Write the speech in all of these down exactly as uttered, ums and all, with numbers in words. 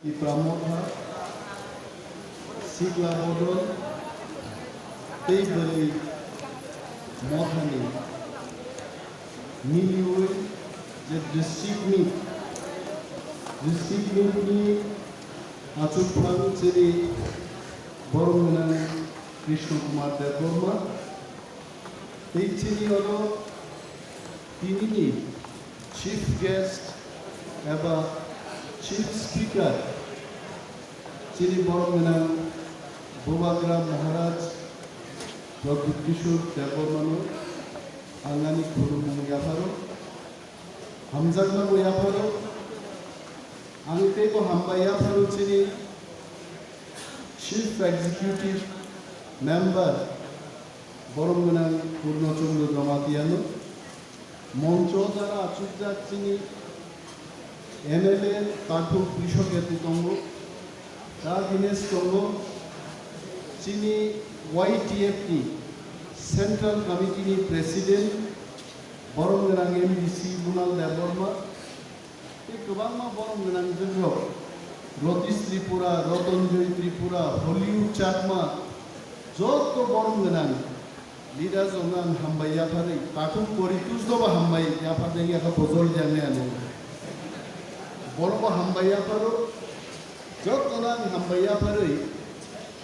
Tipra Motha, Sikla Bodol, tei Bwrwi Mothani miliwi je district ni, district ni achukphang chini borom gwnang Krishna Kumar Debbarma, tei chini oro tinini chief guest eba chief speaker chini borom gwnang Bubagra Maharaj Pradyut Kishore Debbarmano ang ani khulumung yapharo, hamjakma bo yapharo, ang teibo hambai yapharo chini chief executive member borom gwnang Purno Chandra Jamatia no, moncho jara achukjak chini M L A takhuk Krishok Ketu tongo, ta Dinesh tongo, chini Y T F ni Central Committee ni President borom gwnang M D C Munal Debbarma, tei kwbangma borom gwnang jwkrok, Ratish Tripura, Rotonjoy Tripura, Hollywood Chakma, joto borom gwnang leaders rokno ang hambai yapharwi, takhuk Poritus no bo hambai yapharwi yakha bojol yang ya no. Borok bo hambai yapharo, jotono ang hambai yapharwi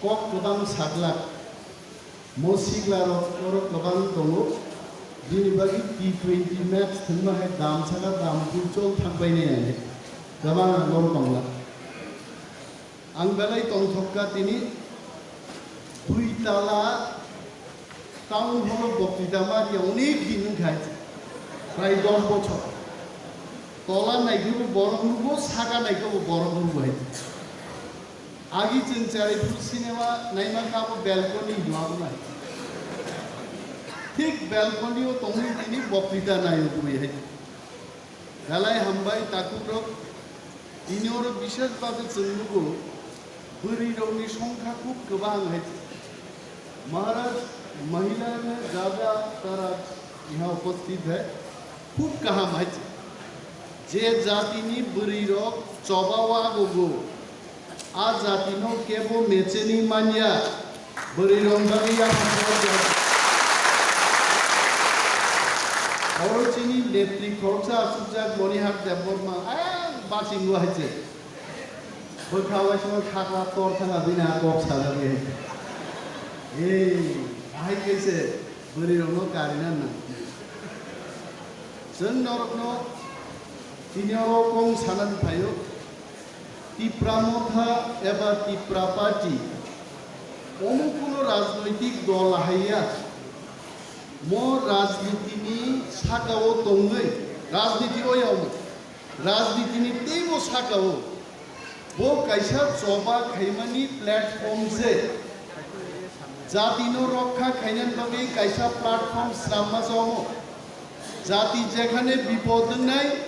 kok kwbang saklak. Mo sikla rok oro kwbang tongo. Bini bagwi T twenty match thwngma hai dam saka dam pui chol thangbai nai ang. Kwbang ang oro tongla. Ang belai tongthokka tini dui tala town hall o boktwita ma riya onek din wngkha hai. Prai dos bochor. Tola naikhe bo borok nugo, saka naikhe bo borok nugo hai. Agi chwng cherai phuru cinema naima kha bo balcony hwnwi nai. Thik balcony o tongwi tini boktwita naio bui hai. Belai hambai takhuk rok, tini oro bishesh bhabe chwng nugo, bwrwi rokni songkha khub kwbang hai. Maharaj, mahila ne jada tara iha uposthit hai. Khub kaham hai. Je jatini bwrwirok choba wagogo, a jatino kebo mecheni manya, bwrwirok bagwi yaphang khe. Oro chini netri khoroksa achukjak Monihar Debbarma, ang bachingo hai se. Bwkha waisano khakla tor thangna bini a kok sajagwi. Ei, ahai khe se bwrwirokno karina nang. Chwng norokno tini oro kong sanani phaio, Tipra Motha eba Tipra Party omo kuno rajnoitik dol haiya. Mo rajnitini sakao tongwi, rajniti o ya omo. Rajnitini teibo sakao bo kaisa choba khaimani platform se. Jatino rokha khainani bagwi kaisa platform swnamma se omo. Jati jekhane bipod wngnai,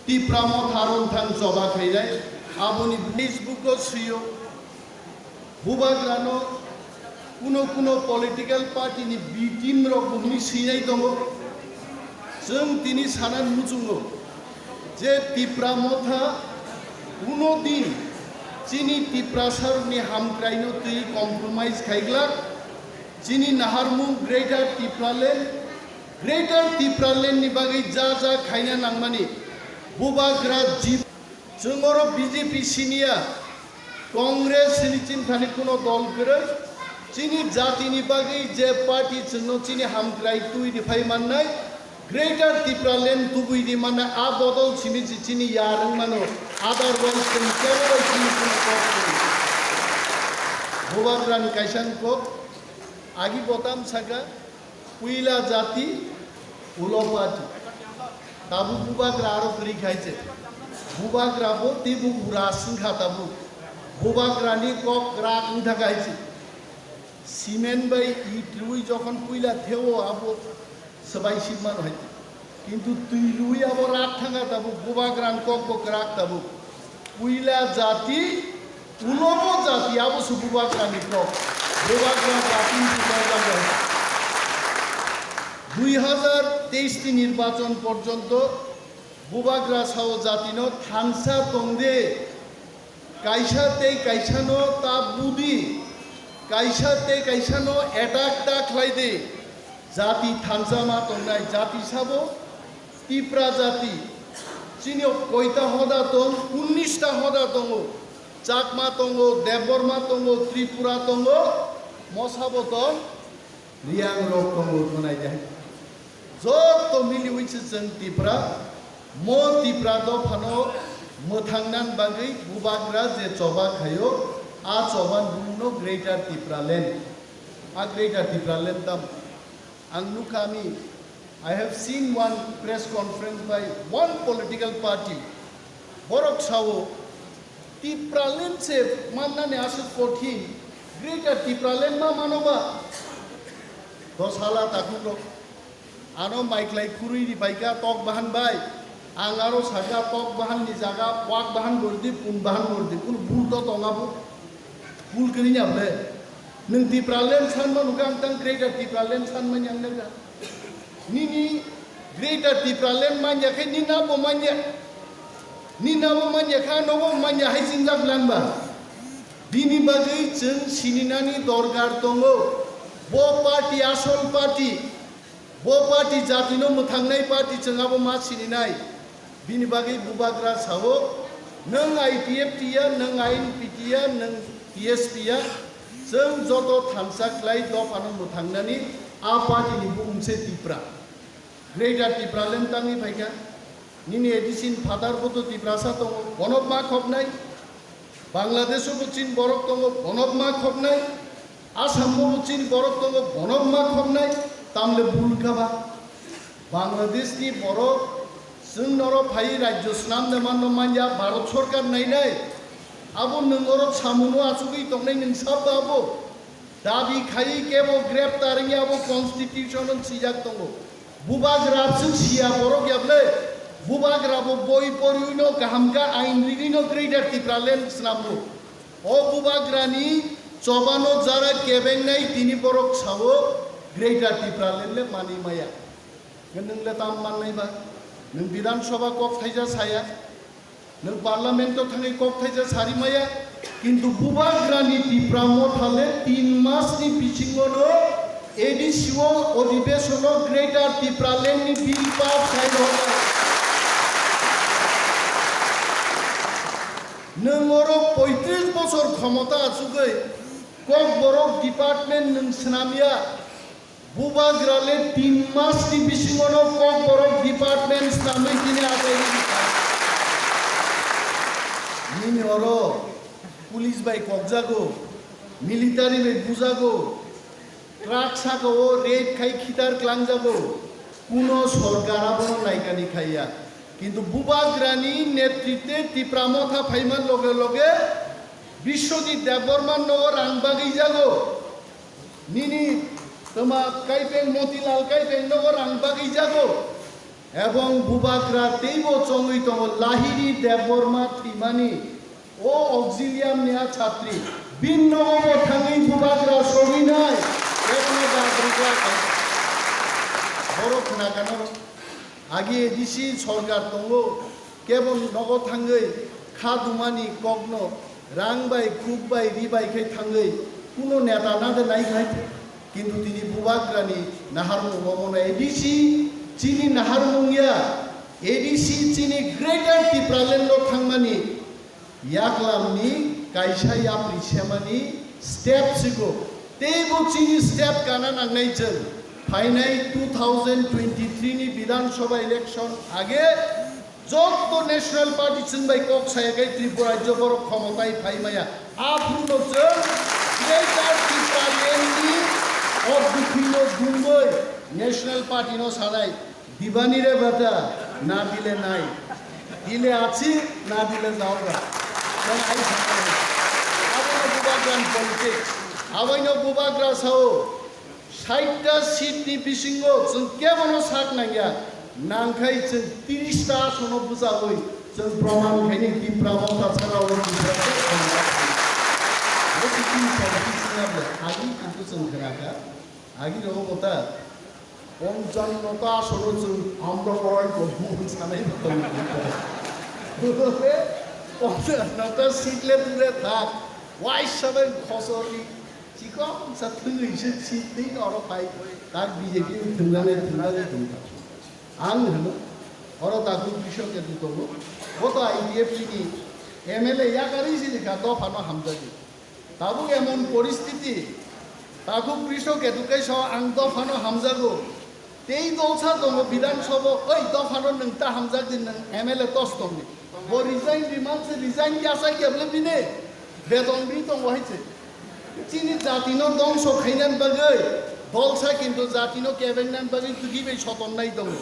Tipra Motha rwngthang choba khainai, aboni Facebook o swiyo. Bubagrano kuno kuno political party ni B team rok bo hwnwi swinai tongo. Chwng tini sana muchungo je Tipra Motha kuno din chini Tiprasa rokni hamkraino twi compromise khaiglak, chini naharmung Greater Tipraland, Greater Tipraland ni bagwi ja ja khaina nangmani Bubagra jib Chwng oro B J P siniya, Congress sini chini thani kuno dol kwrwi, chini jatini bagwi je party chwngno chini hamkrai twi rwphai mannai, Greater Tipraland tubui di mannai, a bodol simi se chini yar wng mano, otherwise chwng kebo bai chini kuno kok kwrwi. Bubagrani kaisa wng kok, agi botam saka, Puila jati, ulo party. Tabuk bubagra aro kwrwi khai se. Bubagra bo tei bo ura swngkha tabuk. Bubagra ni kok kwrak wngtha khai se. Cement bai it rwi jokhon puila theo abo swbai sip mano hai. Kintu twi rwi abo rak thangkha tabuk, bubagra ni kok bo kwrak tabuk. Puila jati, ulobo jati, abo se bubagrani kok. Bubagra jatini bubagra. Dui hazar teis ni nirbachon porjonto bubagra sao jatino thansa tongde, Kaisa tei kaisano ta budi, kaisa tei kaisano attack ta khlai di. Jati thansa ma tongnai, jati sabo Tipra jati. Chini koita hoda tong, unnish ta hoda tongo. Chakma tongo, Debbarma tongo, Tripura tongo, mosabo tong, Riang rok tongo tonai de. Joto miliwi se chwng Tipra, mo Tipra dophano mwthangnan bagwi bubagra je choba khaio, a choban bumungno Greater Tipraland. A Greater Tipraland tam. Ang nukha ami, I have seen one press conference by one political party. Borok sao, Tipraland se mannani aswk kothin, Greater Tipraland ma mano ba? Dos hala takhuk rok. Ano maiklai khurui ri paikha tok bahan bai. Ang aro sakha tok bahan ni jaga wak bahan gordi, pun bahan gordi. Kunu bul to tong abo. Bul kiri nya ble. Nwng Tipraland san mano kha ang tang Greater Tipraland san manya ang nang kha. Nini Greater Tipraland manya khe nini abo manya. Nini abo manya kha nobo manya hai sinjak lang ba. Bini bagwi chwng sininani dorkar tongo. Bo party asol party. Bo party jatino mwthangnai party chwng abo ma sininai. Bini bagwi bubagra sao, nwng I P F T ya, nwng I N P T ya, nwng T S P ya, chwng joto thansa khlai dophano mwthangnani a party ni bumung se Tipra. Greater Tipraland tangwi phaikha. Nini A D C ni phatar bo to Tiprasa tongo, bono ma khoknai. Bangladesh o bo chini borok tongo, bono ma khoknai. Assam o bo chini borok tongo, bono ma khoknai. Tamle bul kha ba. Bangladesh ni borok chwng norok phai rajyo swnam de manno manya, Bharat sorkar nainai. Abo nwng oro samungo achugwi tongnai nwng sab ba abo. Dabi khai kebo greptar wngya abo constitution o swijak tongo. Bubagra bwswk siya borok ya ble? Bubagra bo boi poriwi no kaham kha ain rigwi no Greater Tipraland swnamgo. O bubagrani chobano jara kebengnai tini borok sao Greater Tipraland le manwi maya. Nwng le tam mannai ba? Nwng Bidhan Sabha kok thaisa saya. Nwng parliament o thangwi kok thaisa sari maya, kintu bubagrani Tipra Motha le tin mas ni bisingo no A D C o odhibesono Greater Tipraland ni bill pass khai rw. Nwng oro poitris bosor khomota achugwi Kokborok department nwng swnamya. Bubagra le tin mas ni bisingo no Kokborok department swnamwi tini achaini rikha. Nini oro police bai kokjago, military bai bujago, truck saka o raid khai khitar klangjago, kuno sorkar abono naikani khaiya. Kintu bubagrani netritwe Tipra Motha phaima loge loge Biswajit Debbarma nogo rang bagwi jago. Nini twma kaipeng Motilal kaipeng nogo rang bagwi jago. Ebong bubagra teibo chongwi tongo Lahiri Debbarma thwimani. O auxilium ni a chhatri. Bin nogo bo thangwi bubagra sogwi nai. Ebono da brigla kha. Borok khna kano. Agi A D C sorkar tongo, kebo nogo thangwi kha dumani kokno rang bai, khuk bai, ri bai khe thangwi kuno neta na de nai khai, kintu tini bubagrani naharmung omono A D C chini naharmung ya, A D C chini Greater Tipraland o thangmani Yaklamni kaisa yapri semani step siko. Teibo chini step kana nangnai chwng. Phainai two thousand twenty-three ni Bidhan Sabha election age jotto National Party chwng bai kok saya khe Tripura rajyo borok khomotai phai maya. Aphuru no chwng Greater Tipraland ni obdukhi no dungwi National Party no sanai. Dibani re bata, na dile nai. Dile achi, na dile jaoga. Tei ai sakha. Abono bubagra ni politics. Aboino bubagra sao. Sait ta seat ni bisingo chwng kebono sak nangya. Nangkhai chwng tris ta asono bwchawi chwng proman khaini Tipra Motha saka o Tipra se khonjak. Bo se tini politics na bole. Agi kintu chwng khnakha. Agi rogo bota. Ponchano ta asono chwng amra korai ko sanai bo tongo. Kongress no ta seat le dure thak, waisa bai khosor ni chikon sa thwngwi se seat twi oro phai, tak B J P ni thwngnani thwngnani thwngkha. Ang hwno, oro takhuk Brisho Ketu tongo, bo to I P F T ni M L A yakarwi se rikha, dophano hamjagwi. Tabuk emon poristiti, takhuk Brisho Ketu kaisa ang dophano hamjago. Tei dolsa tongo Bidhan Sabha, oi dophano nwng ta hamjak di, nwng M L A tos tongdi. Bo resign rimang se resign ya sa kebole bini beton ri tongo hai se. Chini jati no dongso khainani bagwi, dolsa kintu jati no kebengna bagwi twi bai sotonnai tongo.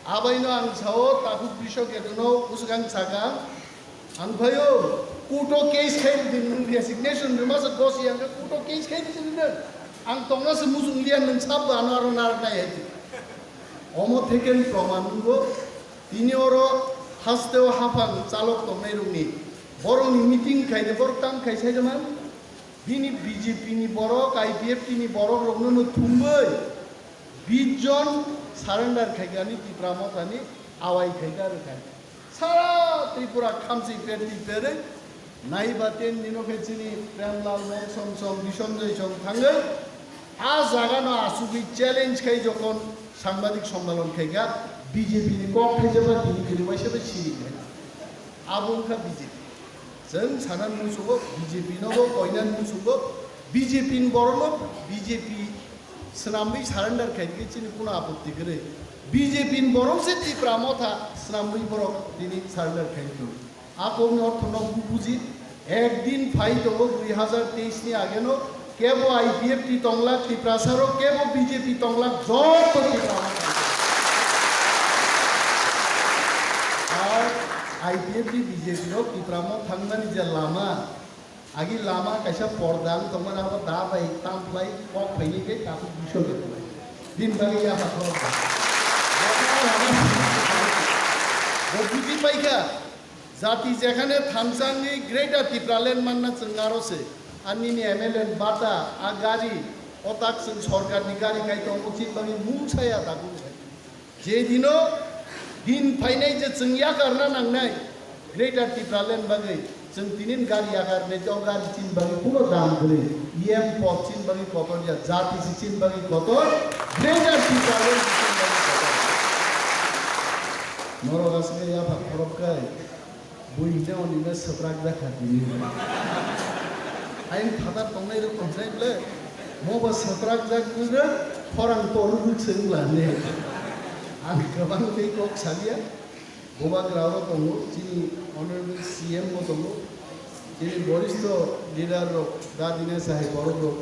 Abaino ang sao takhuk Brisho Ketu no usgang saka. Ang phaio, kuto case khai di, nwng resignation rwma se gosi ang kuto case khai di nwng. Ang tongna se mujung liya nwng sab ba ano aro narak nai hai di. Omo theken proman nungo, tini oro hasteo haphang chalok tongnai rokni, borokni meeting khai de, borok tam khai sai de man. Bini B J P ni borok, I P F T ni borok rokno no thumbai, bis jon surrender khaikani Tipra Mothani awai khaika rwkha. Sara Tripura khamsi perti perwi naiba ten dino khe chini Premlal Mong Song Song, Bisonjoy Song thangwi a jaga no asugwi challenge khai jokon sangbadik sommalon khaikha, B J P ni kok khaijaba tini kini waisa bai siri khai. Abo wngkha B J P. Chwng sana muchungo B J P no bo koina muchungo, B J P ni borok no B J P swnamwi surrender khai khe chini kuno apotti kwrwi. B J P ni borok se Tipra Motha swnamwi borok tini surrender khai tongo. A kokni ortho no bu-, buji, ek din phai tongo dui hazar teis ni age no kebo I P F T tonglak Tiprasa rok, kebo B J P tonglak joto Tipra Motha. Ar I P F T B J P rok Tipra Motha thangmani je lama, Agi lama kaisa porda ang tongmani abo da bai tam khlai kok phaini khe takhuk Brisho Ketu bai. Bini bagwi yapha khorok ba. Bo buji paikha, jati jekhane thamsangwi Greater Tipraland manna chwng aro se. Ar nini M L A ni bata, a gari, o tak chwng sorkarni gari kai tongo, chini bagwi mung saya takhuk bai. Je dino din phainai je chwng yakarna nangnai Greater Tipraland bagwi, chwng tinin gari yakar nai, o gari chini bagwi kuno dam kwrwi, E M pod chini bagwi kotor ya, jati si chini bagwi kotor, Greater Tipraland si chini bagwi kotor. Norok aswk yapha khorok kai. Bui hwnwi hwnwi swprak jakha tini. Ayang phatar tongnai rok tongnai ble, mo bo swprak jak rwk, khorang toru rwk se wngla hwnwi. Ang kwbang tei kok salia, bubagra oro tongo, chini honorable C M bo tongo, chini boristo leader rok, da Dinesh hai borok rok,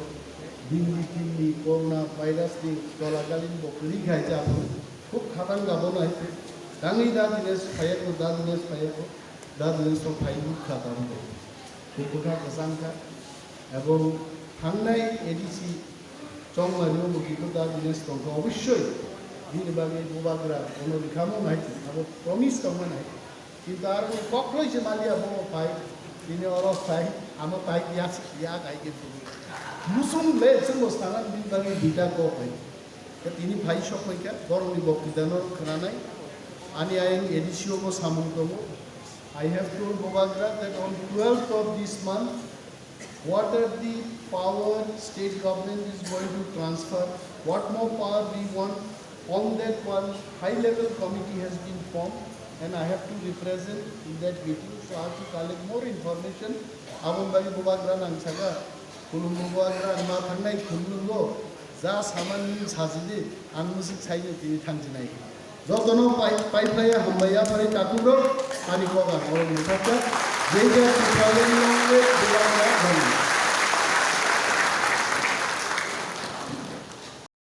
bini timni corona virus ni cholakalin bo kwrwi khai cha phuru. Khub khatang gabo nai. Tangwi da Dinesh phaiya ko, da Dinesh phaiya ko, da Dinesh to phai nuk kha tang bo. Khub bwkha kwchang kha. Ebong thangnai A D C chongmani o mugi to da Dinesh tong kha. Obossoi bini bagwi bubagra bono rikha mo nai, abo promise tong ma nai. Kintu aroni kokloi se maliya bo phai, tini oro phai, ano tai ya, ya kai ke phuru. Musung le chungo sana bini bagwi duita kok hai. Khe tini phai sok phai kha, borokni boktwitano khwnanai. Ani ayang A D C o bo samung tongo. I have told Bubagra that on twelfth of this month, what are the power state government is going to transfer, what more power we want, on that one high level committee has been formed and I have to represent in that meeting. So I have to collect more information. Aboni bagwi Bubagra nang saka, Khulumbo Bubagra ang ma thangnai khulumbo, ja samani sajidi, ang musik saino tini thangjinai. Jotono pai, pai phlaiya hambai yaphari takhuk rok, ani kok ang oro mutharkha. Jai jai Tipraland ni